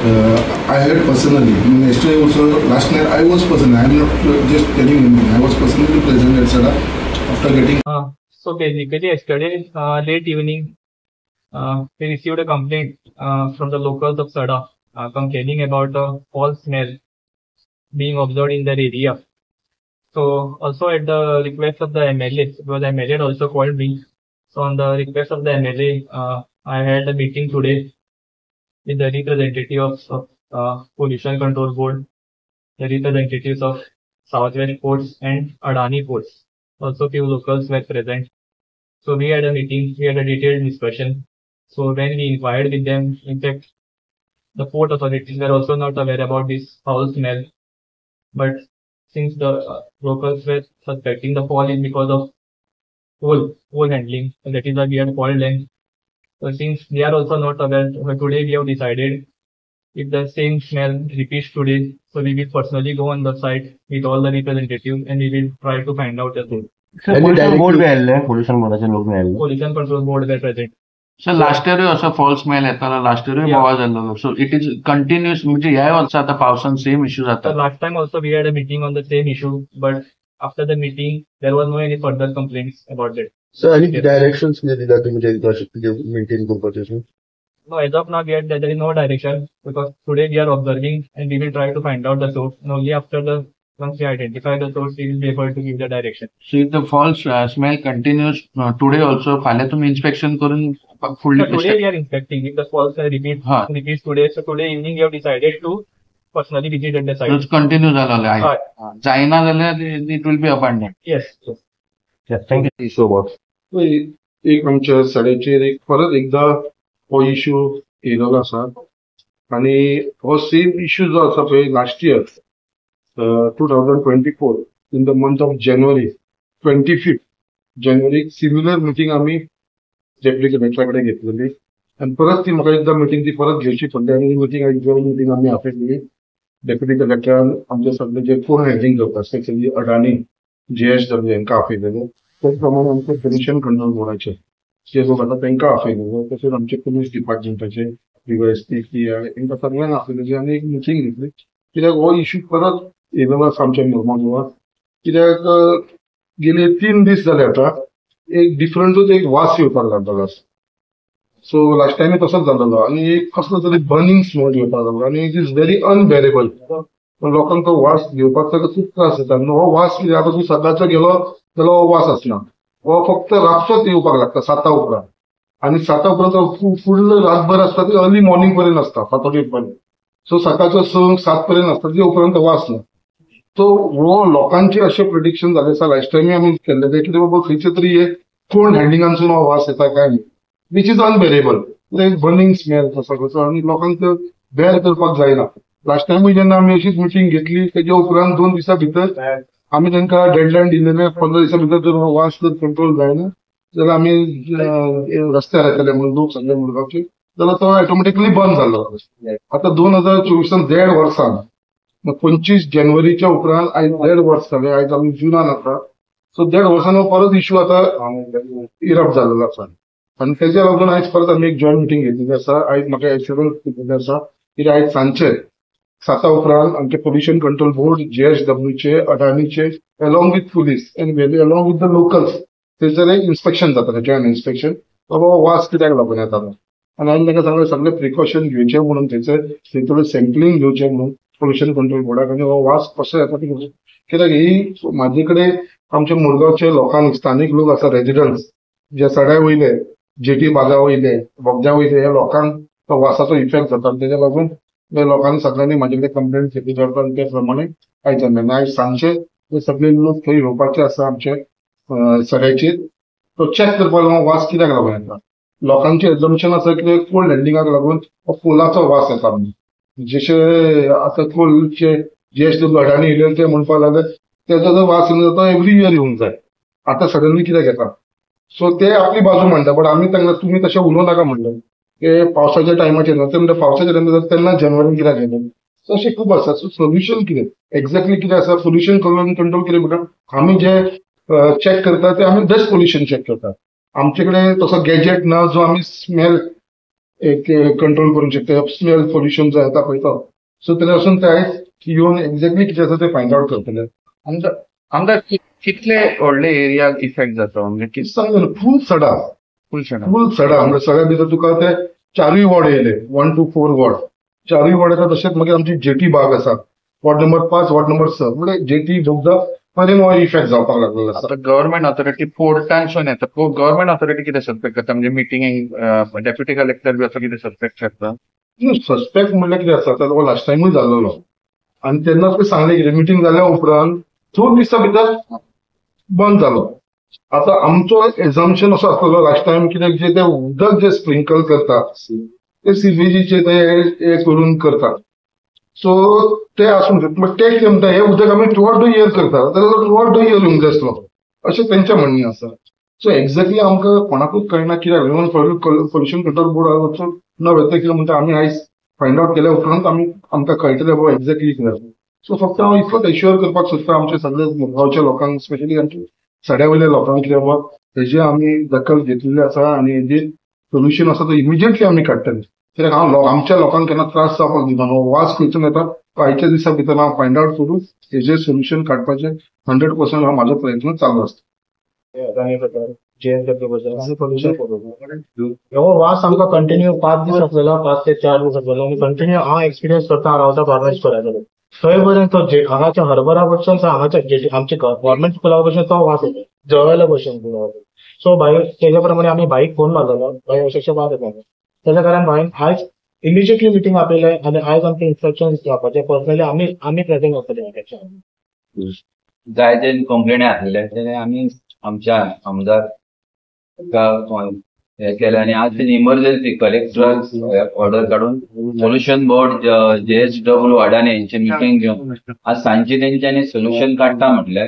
I had personally, yesterday also, last night I was personally, I am not just telling anything, I was personally present at Sada after getting. So basically yesterday late evening we received a complaint from the locals of Sada complaining about the foul smell being observed in their area. So also at the request of the MLA, because MLA also called me. So on the request of the MLA, I had a meeting today with the representative of Pollution Control Board, the representatives of Southwest Ports and Adani Ports. Also few locals were present. So we had a meeting, we had a detailed discussion. So when we inquired with them, in fact, the port authorities were also not aware about this foul smell. But since the locals were suspecting the fall is because of coal handling, and that is why we had called them. So since they are also not aware, today we have decided if the same smell repeats today, so we will personally go on the site with all the representatives and we will try to find out the source. Pollution board बी आयिल्ले, pollution बोर्डाचे लोक बी आयिल्ले. Pollution Control Board were present. So last इयरूय असो fall smell येतालो, last इयरूय बोवाळ जाल्लो. So it is continuous, म्हणजे ह्याय वर्सा आतां पावसान सेम इश्यू जाता. Last time also we had a meeting on the same issue, but after the meeting there was no any further complaints about it. Sir, आनी directions कितें दिता तुमी म्हणजे मेंटेन करपाचें? No, as of now there is no direction because today we are observing and we will try to find out the source. And only after the once we identify the source, we will be able to give the direction. So if the foul smell continues today also, फाल्यां तुमी inspection करून फुडली. So today we are inspecting. If the foul smell repeats today, so today evening we have decided to personally visit at the site. Continue जालो जाल्यार, जायना जाल्यार it will be abandoned. Yes. Yes, thank you so much. एक आमच्या सड्याचेर एक परत एकदा हो इशू येयलेलो आसा आनी हो सेम इशू जो आसा पळय last year 2024 in the month of January 25 January similar meeting आमी डेप्युटी कलेक्टरा कडेन घेतलेली आनी परत ती म्हाका एकदां मिटींग ती परत घेवची पडली आनी मिटींग जॉयंट मिटींग आमी आपयली. डेप्युटी कलेक्टरान आमचे सगळे जे कोण हँडलिंग करता स्पेशली अडाणी JSW हांकां आपयलेले, त्याच प्रमाणे आमचे पोल्युशन कंट्रोल बोर्डाचे जे लोक आसा तांकां आपयलेले, तशेंच आमचे पुलीस डिपार्टमेंटाचे DYSP PI हांकां सगळ्यांक आपयलेले आनी एक मिटींग घेतली. कित्याक हो इशू परत येयलेलो आसा आमच्या मुरगांव, कित्याक गेले 3 दीस जाले आतां एक डिफरंटूच एक वास येवपाक लागलेलो आसा. सो लास्ट टायमूय तसोच जाल्लो आनी एक कसलो तरी बर्निंग स्मेल येवपाक लागलो आनी it is very unbearable. लोकांक तो वास घेवपाक ताका खूब त्रास जाता. हो वास कितें आतां तूं सकाळचो गेलो जाल्यार हो वास आसना, हो फक्त रातचोच येवपाक लागता 7 उपरांत आनी 7 उपरांत तो फुल्ल रातभर आसता, ती अर्ली मॉर्निंग पर्यंत आसता 7 8 पर्यंत. सो सकाळचो 6 7 पर्यंत आसता, ते उपरांत वास ना. सो हो लोकांचे अशें प्रिडिक्शन जालें आसा लास्ट टायमूय आमी केल्लें की बाबा खंयचे तरी हे कोण हँडलिंगांसून हो वास येता काय न्ही, which is unbearable, burning smell कसो आनी लोकांक बेर करपाक जायना. लास्ट टायमूय जेन्ना आमी अशीच मिटींग घेतली तेज्या उपरांत 2 दिसां भितर आमी तांकां डेडलायन दिलेले 15 दिसां भितर जर वास जर कंट्रोल जायना जाल्यार आमी रस्त्यार येतले म्हणून लोक सगळे मुरगांवचे, जाल्यार तो ऑटोमॅटिकली बंद जालो. आतां 2024 देड वर्सान 25 जानेवारीच्या उपरांत आयज 1.5 वर्स जालें, आयज आमी जुनान आसा. सो 1.5 वर्सान हो परत इशू आतां इरप्ट जाल्लो आसा आनी तेज्या लागून आयज परत आमी एक जॉयंट मिटींग घेतलेली आसा. आयज म्हाका एश्युरन्स दिल्लें आसा कित्याक आयज सांजचे 7 उपरांत आमचे पोल्युशन कंट्रोल बोर्ड JSWचे अडाणीचे along with police and along with the locals थंयसर एक इन्स्पेक्शन जातलें, जॉयंट इन्स्पेक्शन, बाबा वास कित्याक लागून येता तो. आनी हांवें तांकां सांगलें सगळे प्रिकॉशन घेवचें म्हणून, थंयसर थंय थोडें सॅम्पलींग घेवचें म्हणून पोल्युशन कंट्रोल बोर्डाक आनी हो वास कसो येता ते घेवचें. कित्याक ही म्हाजे कडेन आमच्या मुरगांवचे लोकांक स्थानीक लोक आसा रेजिडंट्स जे सड्या वयले जेटी बागा वयले बोगद्या वयले ह्या लोकांक तो वासाचो इफेक्ट जाता आनी तेज्या लागून लोकांनी सगळ्यांनी म्हाजे कडेन कंप्लेंट केली जाता आनी त्या प्रमाणे आयज आमी आयज सांजचे ते सगळे लोक थंय येवपाचे आसा आमचे सड्याचेर तो चॅक करपाक लागून वास कित्याक लागून येता. लोकांचें एजम्पशन आसा की कोल्ड हँडलिंगाक लागून कोलाचो वास येता म्हणून, जशें आतां कोलचे JSW Adani येयले ते म्हणपाक लागले तेजो जो वास येयलो तो एवरी इयर येवंक जाय, आतां सडनली कित्याक येता. सो ते आपली बाजू म्हणटा, बट आमी तांकां तुमी तशें उलोवं नाका म्हणलें की पावसाच्या टायमाचेर न्हू, ते म्हणटा पावसाच्या टायमार तेन्ना जानेवारीन कित्याक येयलें. सो अशें खूब आसा. सो सोल्युशन कितें एक्झॅक्टली कितें आसा, पोल्युशन कंट्रोल कितें म्हणटा आमी जे चॅक करता ते आमी डस्ट पोल्युशन चॅक करता. आमचे कडेन तसो गॅजेट ना जो आमी स्मेल एक कंट्रोल करूंक शकता स्मेल पोल्युशन जो येता पळय तो. सो थंय वचून ते आयज येवन एक्झॅक्टली कितें आसा तें फायंड आवट करतले. आमदार कितले व्हडले एरियाक इफेक्ट जाता म्हणजे? सांगले फूल सडा, फूल सडा, फूल सडा म्हणजे सगळ्या भितर तुका ते चारूय वॉर्ड येयले, 1 to 4 ward, चारूय वॉर्ड येता. तशेंच मागीर आमची जेटी बाग आसा, वॉर्ड नंबर 5, वॉर्ड नंबर 6, म्हणजे जेटी बोगदा पर्यंत हो इफेक्ट जावपाक लागलेलो आसा. आता गव्हर्नमेंट ऑथॉरिटी पोर्टांसून येता, गव्हर्नमेंट ऑथॉरिटी कितें सस्पेक्ट करता म्हणजे मिटिंगेक डेप्युटी कलेक्टर बी असो कितें सस्पेक्ट करता? सस्पेक्ट म्हणल्यार कितें आसा, तो लास्ट टायमूय जाल्लो आनी तेन्नाच पळय सांगलें कितें मिटींग जाल्या उपरांत 2 दिसां भितर बंद जालो. आतां आमचो एजम्पशन असो आसलेलो लास्ट टायम कित्याक जे ते उदक जे स्प्रिंकल करता ते सिवेजीचे ते हे करून करता, सो ते आसूंक शकता. बट ते कितें म्हणटा, हे उदक आमी थ्रू आउट the year करता जाल्यार थ्रू आउट the year येवंक जाय आसलो अशें तेंचें म्हणणें आसा. सो एक्झॅक्टली आमकां कोणाकूच कळना कित्याक इवन पोल्युशन कंट्रोल बोर्डा वचून न वेता कितें म्हणटा आमी आयज फायंड आवट केल्या उपरांत आमी आमकां कळटलें बाबा एक्झॅक्टली कितें. सो फक्त हांव इतलोच एश्युअर करपाक सोदता आमच्या सगळे गांवच्या लोकांक, स्पेशली आमच्या सड्या वयल्या लोकांक, कितें बाबा हेजे आमी दखल घेतलेली आसा आनी हेजे सोल्युशन आसा तो इमिजिएटली आमी काडटले. कित्याक हांव आमच्या लोकांक केन्ना त्रास जावपाक दिना, हो वास खंयसून येता तो आयच्या दिसा भितर हांव फायंड आवट करून हेजे सोल्युशन काडपाचें 100% हांव म्हाजो प्रयत्न चालू आसता. हो वास आमकां कंटिन्यू 5 दीस आसलेलो, 5 ते 4 दीस आसलेलो आनी कंटिन्यू हांव एक्सपिरियन्स करता रावता गव्हर्मेंट स्कुला कडेन. थंय पर्यंत तो हांगाच्या हरबरा पसून हांगाच्या आमच्या गव्हर्मेंट स्कुला भशेन तो वास येता, जळवेल्या भशेन. सो भाई तेज्या प्रमाणे आमी भाईक फोन मारलेलो, भाई अशें अशें वास येता. तेज्या कारण भाईन आयज इमिजिएटली मिटींग आपयले आनी आयज आमचे इन्स्ट्रक्शन जावपाचे पर्सनली आमी आमी प्रेझेंट आसतले. जायते कंप्लेनी आसलेले ते आमी आमच्या आमदार हे केले आनी आज इमर्जन्सी कलेक्टर ऑर्डर काडून पोल्युशन बोर्ड JSW Adani हेंचे मिटींग घेवन आज सांजचे तेंच्यांनी सोल्युशन काडटा म्हटल्यार